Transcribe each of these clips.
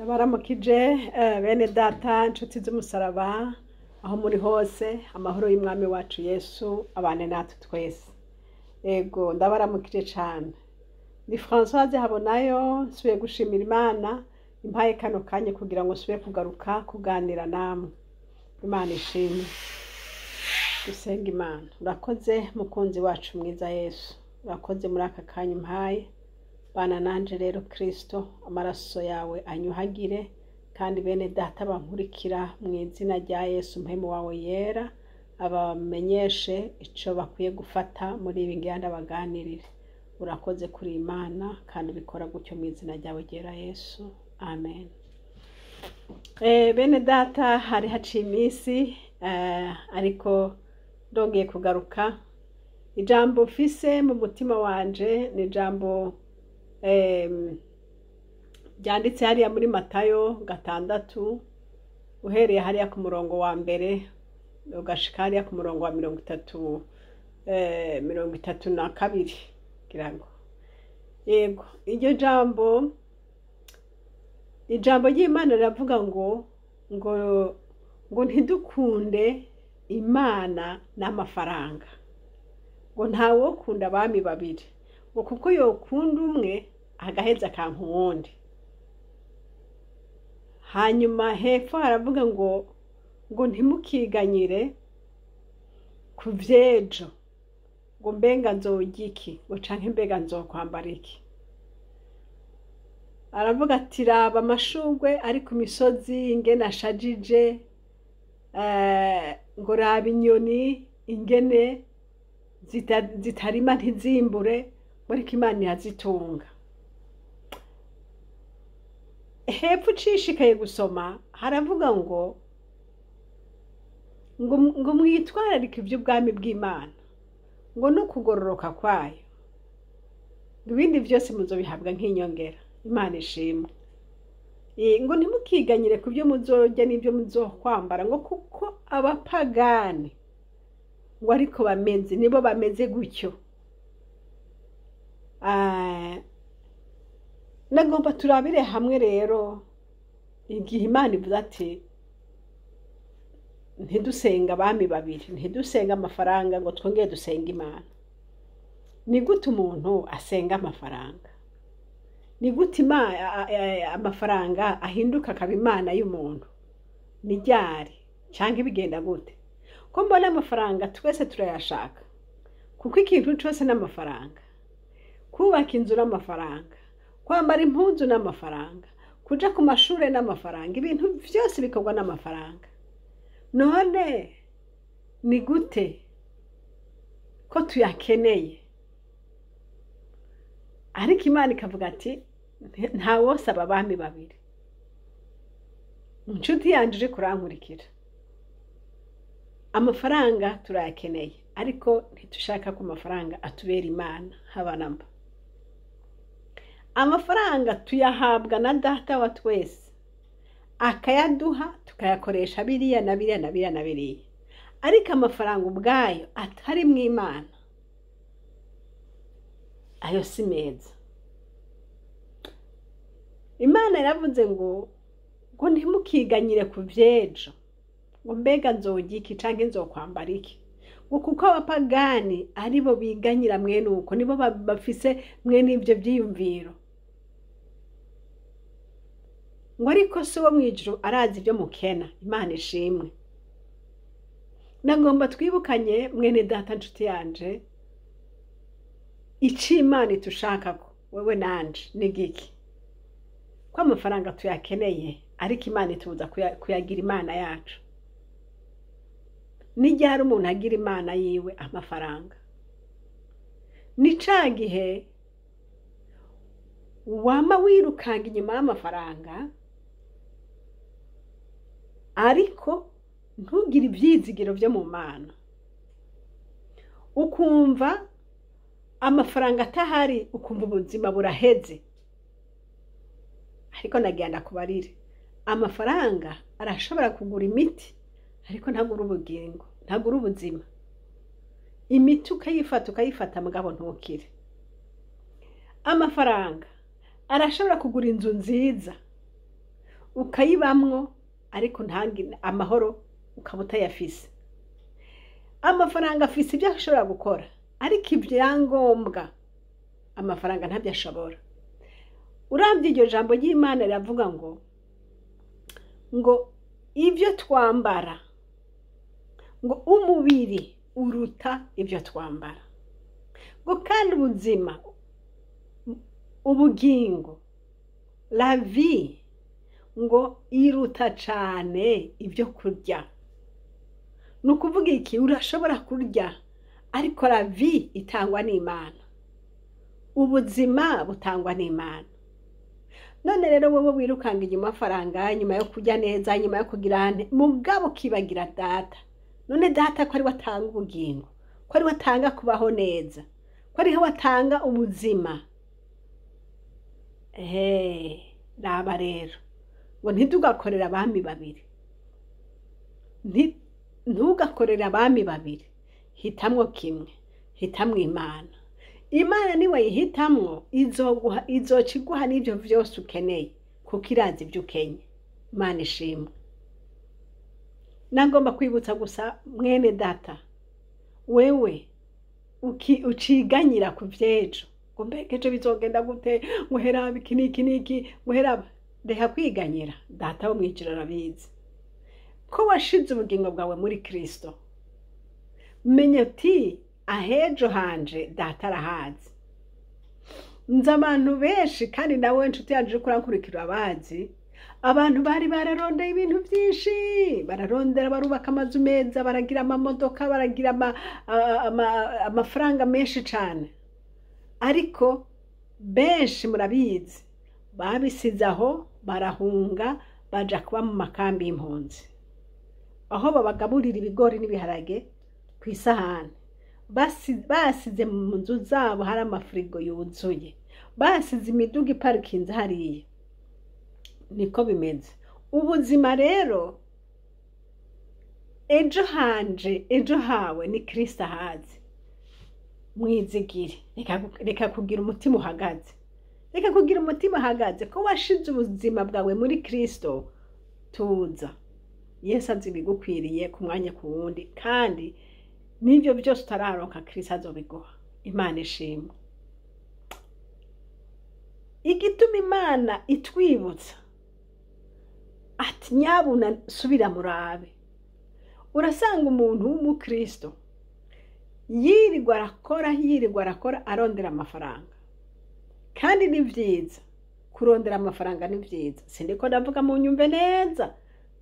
Ndabaramukije bene data, nshuti z'umusaraba, aho muri hose, amahoro y'umwami wacu Yesu abane natwe twese. Ego, ndabaramukije cane. Ni Françoise Habonayo, nsubiye gushimira Imana impaye kano kanya kugira ngo nsubire kugaruka kuganira namwe. Imana ishimwe. Dusenga Imana. Urakoze mukunzi wacu mwiza Yesu, urakoze muri aka kanya umpaye. Bana nanje rero Kristo, amaraso yawe anyuhagire, kandi bene data bankurikira mu izina rya Yesu, mpemu wawe yera abamenyeshe ico bakwiye gufata muri ibi ngira ndabaganirire. Urakoze kuri Imana kandi ubikora gutyo mu izina ryawe ryera Yesu, amen. Bene data, hari haciye iminsi, ariko ndongeye kugaruka. Ijambo mfise mu mutima wanje ni ijambo ryanditse hariya muri Matayo 6, uhereye hariya ku murongo wa 1 ugashika hariya ku murongo wa 30, 32 ngira ngo. Yego, iryo jambo, ijambo ry'Imana riravuga ngo ntidukunde Imana n'amafaranga, ngo ntawokunda abami babiri, ngo kuko yokunda umwe agaheza akanka uwundi. Hanyuma hepfo haravuga ngo ntimukiganyire ku vy'ejo, ngo mbenga nzorya iki, ngo canke mbega nzokwambara iki. Aravuga ati raba amashurwe ari ku misozi ingene ashajije, ngo raba inyoni ingene zitarima ntizimbure, ngo ariko Imana irazitunga. Hepfo ucishikaye gusoma haravuga ngo mwitwararike ivy'ubwami bw'Imana, ngo no kugororoka kwayo, ngo ibindi vyose muzobihabwa nk'inyongera. Imana ishimwe. Ngo ntimukiganyire ku byo muzorya n'ibyo muzokwambara, ngo kuko abapagani ngo ariko bameze, nibo bameze gutyo. Nagomba turabire hamwe rero igihe Imana ivuze ati ntidusenga abami babiri, ntidusenga amafaranga ngo twongere dusenge Imana. Ni gute umuntu asenga amafaranga? Ni gute amafaranga ahinduka akaba imana y'umuntu? Ni ryari canke bigenda gute? Ko mbona amafaranga twese turayashaka, kuko ikintu cose n'amafaranga. Kubaka inzu n'amafaranga, kwambara impuzu n'amafaranga, kuja ku mashure n'amafaranga, ibintu vyose bikorwa n'amafaranga. None ni gute ko tuyakeneye? Ariko Imana ikavuga ati ntawosaba abami babiri. Inshuti yanje uri kurankurikira, amafaranga turayakeneye, ariko ntitushaka ko amafaranga atubera Imana haba namba. Amafaranga tuyahabwa na data wa twese, akayaduha tukayakoresha biriya na biriya na biriya na biriya, ariko amafaranga ubwayo atari mu Imana ayo si meza. Imana yaravuze ngo ntimukiganyire ku vy'ejo, ngo mbega nzorya iki canke nzokwambara iki, ngo kuko abapagani aribo biganyira mwene uko, nibo bafise mwene ivyo vyiyumviro. Ngo ariko so wo mw'ijuru arazi ivyo mukena. Imana ishimwe. Nagomba twibukanye mwene data nshuti yanje, ico Imana itushakako wewe nanje ni giki? Ko amafaranga tuyakeneye, ariko Imana itubuza kuyagira Imana yacu. Ni ryari umuntu agira Imana yiwe amafaranga? Ni ca gihe wama wirukanga inyuma y'amafaranga, ariko ntugire ivyizigiro vyo mu Mana. Ukumva amafaranga atahari, ukumva ubuzima buraheze. Ariko nagira ndakubarire, amafaranga arashobora kugura imiti, ariko ntagura ubugingo, ntagura ubuzima. Imiti ukayifata ukayifata, mugabo ntukire. Amafaranga arashobora kugura inzu nziza, Ukayibamwo ariko ntange amahoro, ukaba utayafise. Amafaranga afise ibyo ashobora gukora, ariko ibyangombwa amafaranga ntabyo ashobora. Urambye iryo jambo ry'Imana riravuga ngo ibyo twambara, ngo umubiri uruta ibyo twambara, ngo kandi ubuzima, ubugingo, la vie, ngo iruta cane ibyo kurya. Ni ukuvuga iki? Urashobora kurya, ariko la vie itangwa n'Imana, ubuzima butangwa n'Imana. None rero wowe wirukanga inyuma amafaranga, nyuma yo kurya neza, nyuma yo kugira nte, mugabo ukibagira Data. None Data ko ari we atanga ubugingo, ko ari we atanga kubaho neza, ko ari we atanga ubuzima. Raba rero ngo ntitugakorere abami babiri, ntugakorere abami babiri, hitamwo kimwe, hitamwo Imana. Imana niwe yihitamwo, izoca iguha n'ivyo vyose ukeneye, kuko irazi ivyo ukenye. Imana ishimwe. Nagomba kwibutsa gusa mwene data, wewe uciganyira ku vy'ejo, ngo mbega ejo bizogenda gute, ngo heraba iki n'iki n'iki, ngo heraba. Reka kwiganyira, Data wo mw'ijuru arabizi ko washize ubugingo bwawe muri Kristo. Menya uti ahejo hanje Data arahazi. Nzi abantu benshi, kandi nawe nshuti yanje uriko urankurikira abazi, abantu bari bararondeye ibintu vyinshi, bararondera, barubaka amazu meza, baragira amamodoka, baragira amafaranga menshi cane, ariko benshi murabizi babisize aho, barahunga baja kuba mu makambi y'impunzi, aho babagaburira ibigori n'ibiharage kw'isahani. Basize mu nzu zabo hari amafirigo yuzuye, basize imiduga iparikinze hariya. Niko bimeze ubuzima rero. Ejo hanje, ejo hawe ni Kristo ahazi. Mwizigire. Reka kugira umutima uhagaze, reka kugira umutima uhagaze ko washize ubuzima bwawe muri Kristo. Tuza, Yesu azi ibigukwiriye ku mwanya ku wundi, kandi n'ibyo byose utararonka Kristo azobiguha. Imana ishimwe. Igituma Imana itwibutsa ati nyabuna subira murabe. Urasanga umuntu w'umukristo yirirwa arakora, yirirwa arakora, arondera amafaranga, kandi ni vyiza kurondera amafaranga, ni vyiza. Sindiko ndavuga, mu nyumve neza,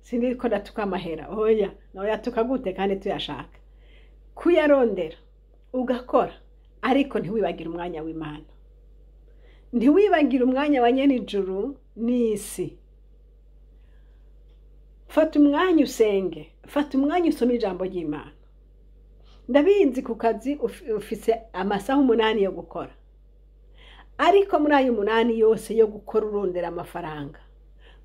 sindiko ndatuka amahera, oya, noyatuka gute kandi tuyashaka? Kuyarondera ugakora, ariko ntiwibagire umwanya w'Imana, ntiwibagire umwanya wa nyenijuru n'isi. Fata umwanya usenge, fata umwanya usome ijambo ry'Imana. Ndabizi ku kazi ufise amasaha 8 yo gukora, ariko muri ayo 8 yose yo gukora urondera amafaranga,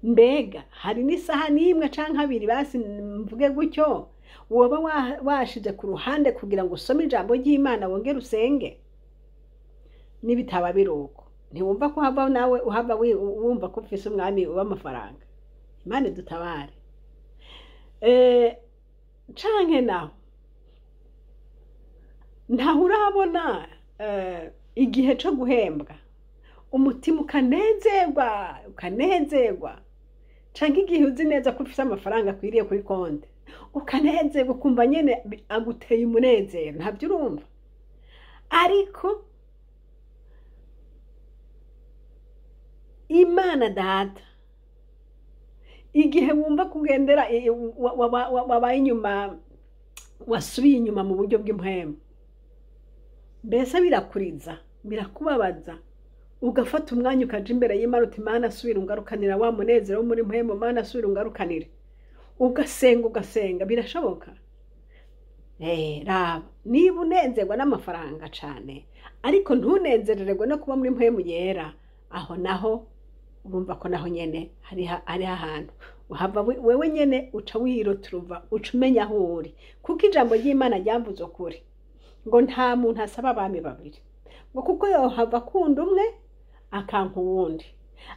mbega hari n'isaha n'imwe canke abiri, basi mvuge gutyo, woba washize ku ruhande kugira ngo usome ijambo ry'Imana wongere usenge? Nibitaba biruko, ntiwumva ko uhava nawe uhava wumva ko ufise umwami w'amafaranga? Imana idutabare. Canke naho ntaho urabona igihe co guhembwa umutima ukanezerwa, ukanezerwa, canke igihe uzi neza ko ufise amafaranga akwiriye kuri konti ukanezerwa, ukumva nyene aguteye umunezero, ntabyo urumva. Ariko Imana Data, igihe wumva kugendera wabaye inyuma, wasubiye inyuma mu buryo bw'impwemu, mbese birakuriza, birakubabaza, ugafata umwanya ukaja imbere y'Imana uti Mana subira ungarukanira wa munezero wo muri mpwemu, Mana subira ungarukanire, ugasenga, ugasenga, birashoboka. Raba niba unezerwa n'amafaranga cane, ariko ntunezerererwe no kuba muri mpwemu yera, aho naho urumva ko naho nyene hari ahantu uhava wewe nyene uca wiroturuva, uca umenya aho uri, kuko ijambo ry'Imana ryavuze ukuri ngo nta muntu asaba abami babiri, ngo kuko yohava akunda umwe akanka uwundi.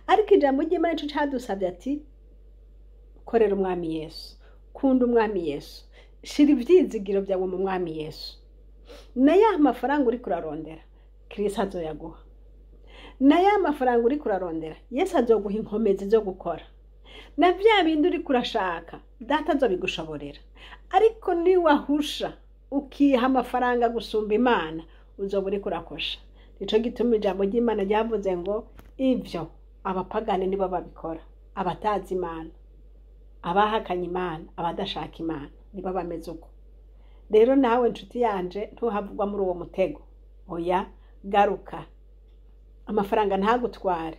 Ariko ijambo ry'Imana ico cadusavye ati Korera Umwami Yesu, kunda Umwami Yesu, shira ivyizigiro vyawe mu Mwami Yesu. Na ya mafaranga uriko urarondera, Kristo azoyaguha. Na ya mafaranga uriko urarondera, Yesu azoguha inkomezi zo gukora. Na vya bindi uriko urashaka, Data azobigushoborera. Ariko niwahusha ukiha amafaranga gusumba Imana, uzoba uriko urakosha. Nico gituma ijambo ry'Imana ryavuze ngo ivyo abapagani nibo babikora, abatazi Imana, abahakanye Imana, abadashaka Imana nibo bameze uko. Rero nawe nshuti yanje, ntuhavugwa muri uwo mutego. Oya, garuka. Amafaranga ntagutware.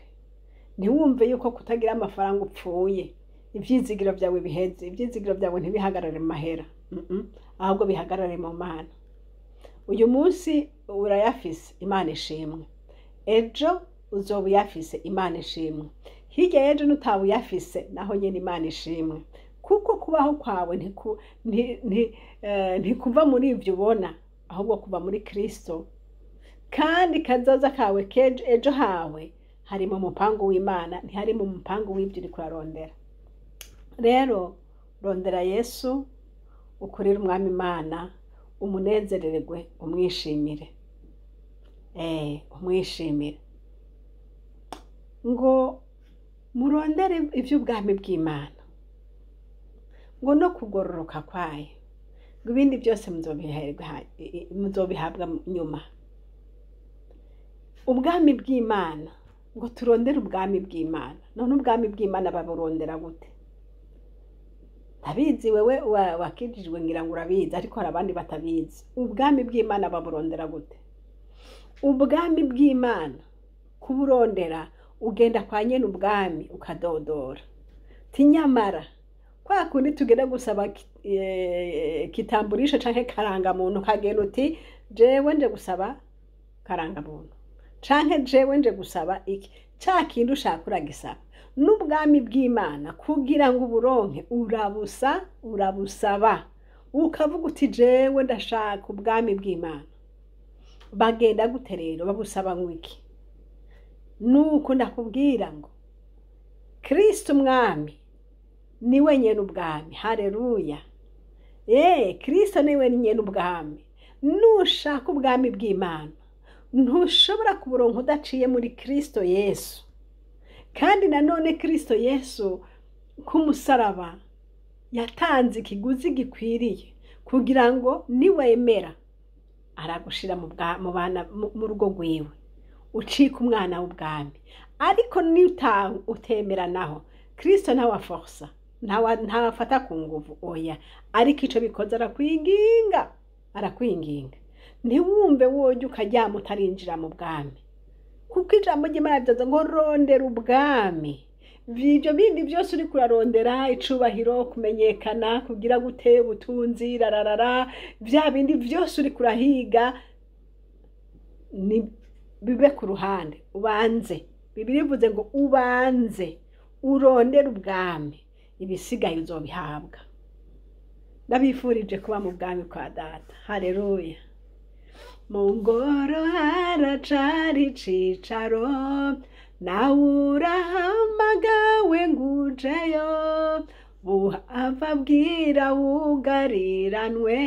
Ntiwumve yuko kutagira amafaranga upfuye, ivyizigiro vyawe biheze. Ivyizigiro vyawe ntibihagarare mu mahera, ahubwo bihagarare mu Mana. Uyu munsi urayafise, Imana ishimwe. Ejo uzoba uyafise, Imana ishimwe. Hirya y'ejo nutaba uyafise, naho nyene Imana ishimwe, kuko kubaho kwawe ntikuva muri ivyo ubona, ahubwo kuva muri Kristo. Kandi kazoza kawe kejo, ejo hawe hari mu mupango w'Imana, ntihari mu mupango w'ivyo uriko urarondera. Rero rondera Yesu, ukorere Umwami Imana, umunezererwe, umwishimire, umwishimire. Ngo murondere ivy'ubwami bw'Imana, ngo no kugororoka kwayo, ngo ibindi byose muzobihabwa nyuma. Ubwami bw'Imana, ngo turondere ubwami bw'Imana. None ubwami bw'Imana baburondera gute? Ndabizi wewe wakijijwe, ngira ngo urabizi, ariko hari abandi batabizi. Ubwami bw'Imana baburondera gute? Ubwami bw'Imana kuburondera, ugenda kwa nyene ubwami ukadodora. Tinyamara kwa kundi tugenda gusaba kitambulisho canke karangamuntu, ukagenda uti jewe nje gusaba karangamuntu, canke jewe nje gusaba iki, ca kindi ushaka uragisaba. N'ubwami bw'Imana kugira ngo uburonke, urabusaba, ukavuga uti jewe ndashaka ubwami bw'Imana. Bagenda gute rero? Babusaba ngo iki? Nuko ndakubwira ngo Kristo Umwami ni we nyene ubwami. Haleluya! Kristo ni we nyene ubwami. Nushaka ubwami bw'Imana, ntushobora kuburonka udaciye muri Kristo Yesu. Kandi nanone Kristo Yesu k'umusaraba yatanze ikiguzi gikwiriye kugira ngo niwemera aragushira mu bana, mu rugo rwiwe, ucika umwana w'ubwami. Ariko niba utemera naho, Kristo ntawaforsa, ntawafata ku nguvu, oya. Ariko ico bikoze, arakwinginga, arakwinginga. Ntiwumve wojya ukaryama utarinjira mu bwami, kuko ijambo ry'Imana rivuze ngo rondera ubwami. Ibyo bindi byose uri kurarondera, icubahiro, kumenyekana, kugira gute, ubutunzi, rararara, bya bindi byose uri kurahiga, ni bibe ku ruhande, ubanze. Bibiliya ivuze ngo ubanze urondere ubwami, ibisigaye uzobihabwa. Ndabifurije kuba mu bwami kwa Data. Haleluya! Mu ngoro haracari icicaro, nawe urahamagawe ngujeyo. Buhava bwira wugariranwe,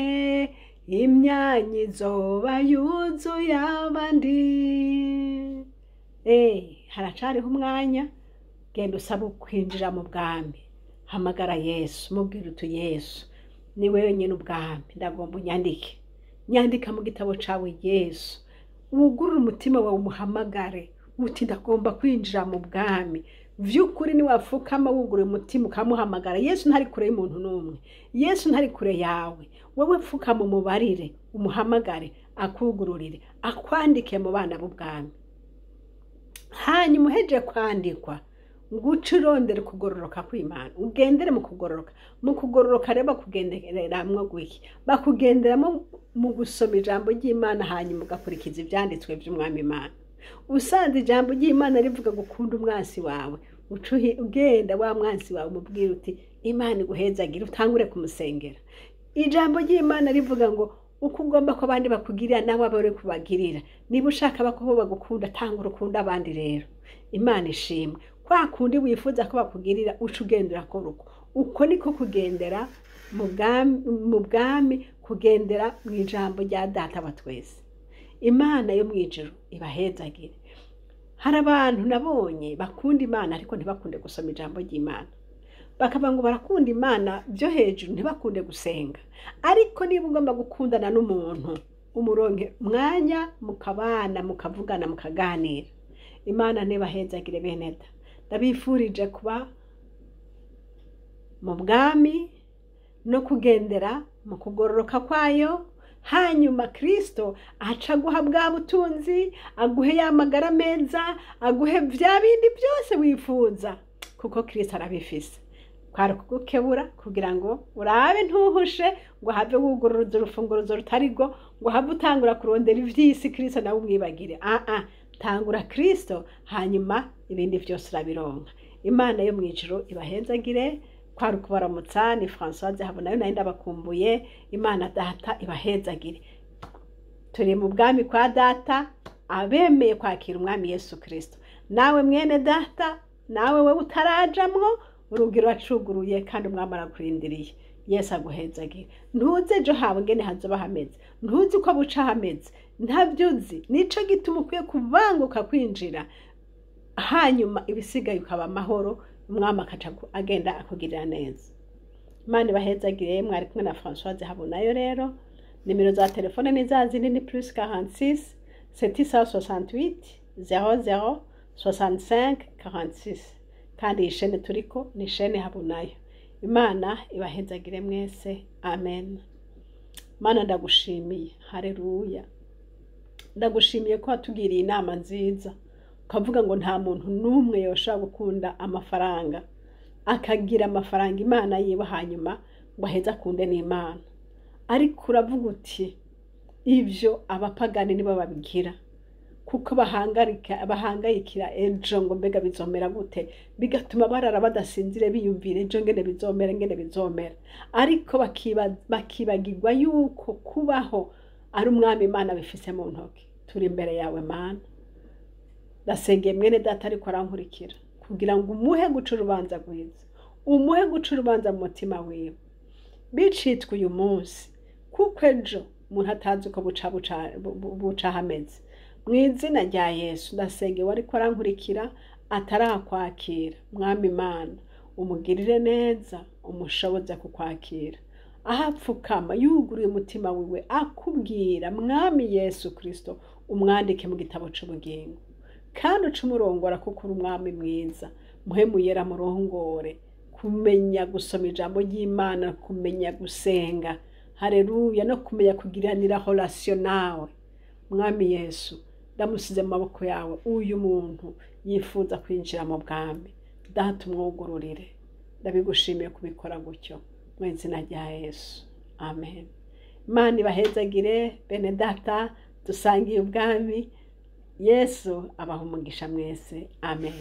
imyanya izoba yuzuye abandi. Haracariho umwanya, genda usaba kwinjira mu bwami. Hamagara Yesu, mubwire uti Yesu, ni wewe nyene ubwami, ndagomba unyandike, nyandika mu gitabo cawe. Yesu, wugurure umutima wawe, umuhamagare uti ndagomba kwinjira mu bwami. Vy'ukuri niwapfukama wuguruye umutima ukamuhamagara, Yesu ntari kure y'umuntu n'umwe. Yesu ntari kure yawe. Wowe pfukama, umubarire, umuhamagare, akugururire, akwandike mu bana b'ubwami. Hanyuma uheje kwandikwa, nguce urondere kugororoka kw'Imana, ugendere mu kugororoka. Mu kugororoka rero bakugenderamwo gwiki? Bakugenderamo mu gusoma ijambo ry'Imana, hanyuma ugakurikiza ivyanditswe vy'Umwami Imana. Usanze ijambo ry'Imana rivuga gukunda umwansi wawe, uca ugenda wa mwansi wawe umubwira uti Imana iguhezagire, utangure kumusengera. Ijambo ry'Imana rivuga ngo uko ugomba ko abandi bakugirira, nawe abe uri kubagirira. Niba ushaka ko bagukunda, tanga urukundo abandi. Rero Imana ishimwe. Kwa kundi wifuza ko bakugirira, uca ugendera ko uko. Uko niko kugendera mu bwami, kugendera mu ijambo rya Data wa twese. Imana yo mu ijuru ibahezagire. Hari abantu nabonye bakunda Imana ariko ntibakunde gusoma ijambo ry'Imana, bakavuga ngo barakunda Imana byo hejuru, ntibakunde gusenga. Ariko niba ugomba gukundana n'umuntu, umuronke umwanya, mukabana, mukavugana, mukaganira. Imana ntibahezagire beneda. Ndabifurije kuba mu bwami no kugendera mu kugororoka kwayo. Hanyuma Kristo aca aguha bwa butunzi, aguhe ya magara meza, aguhe bya bindi byose wifuza, kuko Kristo arabifise. Kwari kugukebura kugira ngo urabe ntuhushe, ngo have wuguruza urufunguruzo rutari rwo, ngo have utangura kurondera ivy'isi, Kristo nawe umwibagire. Tangura Kristo, hanyuma ibindi byose urabironka. Imana yo mu ijuru ibahezagire. Kwari ukubaramutsa, ni Françoise Habonayo, nayo ndabakumbuye. Imana Data ibahezagire. Turi mu bwami kwa Data, abemeye kwakira Umwami Yesu Kristo. Nawe mwene Data, nawe wewe utarajamwo, urugi ruracuguruye kandi Umwami arakurindiriye. Yesu aguhezagire. Ntuzi ejo hawe ngene hazoba hameze, ntuzi uko buca hameze, ntabyo uzi. Nico gituma ukwiye kubanguka kwinjira, hanyuma ibisigaye ukaba amahoro, Umwami akaca agenda akugirira neza. Imana ibahezagire. Mwari kumwe na Françoise Habonayo. Rero nimero za telefone ni za zindi, ni +46 768 00 65 46. Kandi iyi shene turiko ni shene Habonayo. Imana ibahezagire mwese, amen. Mana, ndagushimiye, hareruya. Ndagushimiye ko watugiriye inama nziza, ukavuga ngo nta muntu n'umwe yoshobora gukunda amafaranga, akagira amafaranga Imana yiwe, hanyuma ngo aheze akunde n'Imana. Ariko uravuga uti ibyo abapagani nibo babigira, kuko bahangayikira ejo, ngo mbega bizomera gute, bigatuma barara badasinzire, biyumvira ejo ngene bizomera, ngene bizomera, ariko bakibagirwa yuko kubaho ari Umwami Imana bifise mu ntoki. Turi imbere yawe Mana. Ndasengeye mwene Data ariko arankurikira, kugira ngo umuhe guca urubanza rwiza, umuhe guca urubanza mu mutima wiwe, bicitwa uyu munsi, kuko ejo umuntu atazi uko buca hameze. Mu izina rya Yesu, ndasengeye ariko arankurikira atarakwakira. Mwami Imana, umugirire neza, umushoboze kukwakira. Aho apfukama yuguruye umutima wiwe akubwira: "Mwami Yesu Kristo", umwandike mu gitabo c'ubugingo kandi uce umurongora, kuko uri Umwami mwiza. Muhemuyera murongore kumenya gusoma ijambo ry'Imana, kumenya gusenga, hareruya, no kumenya kugiranira relation nawe. Mwami Yesu, ndamusize mu maboko yawe uyu muntu yifuza kwinjira mu bwami. Data, umwugururire. Ndabigushimiye kubikora gutyo mu izina rya Yesu, amen. Imana ibahezagire bene Data dusangiye ubwami. Yesu abaha umugisha mwese, amen.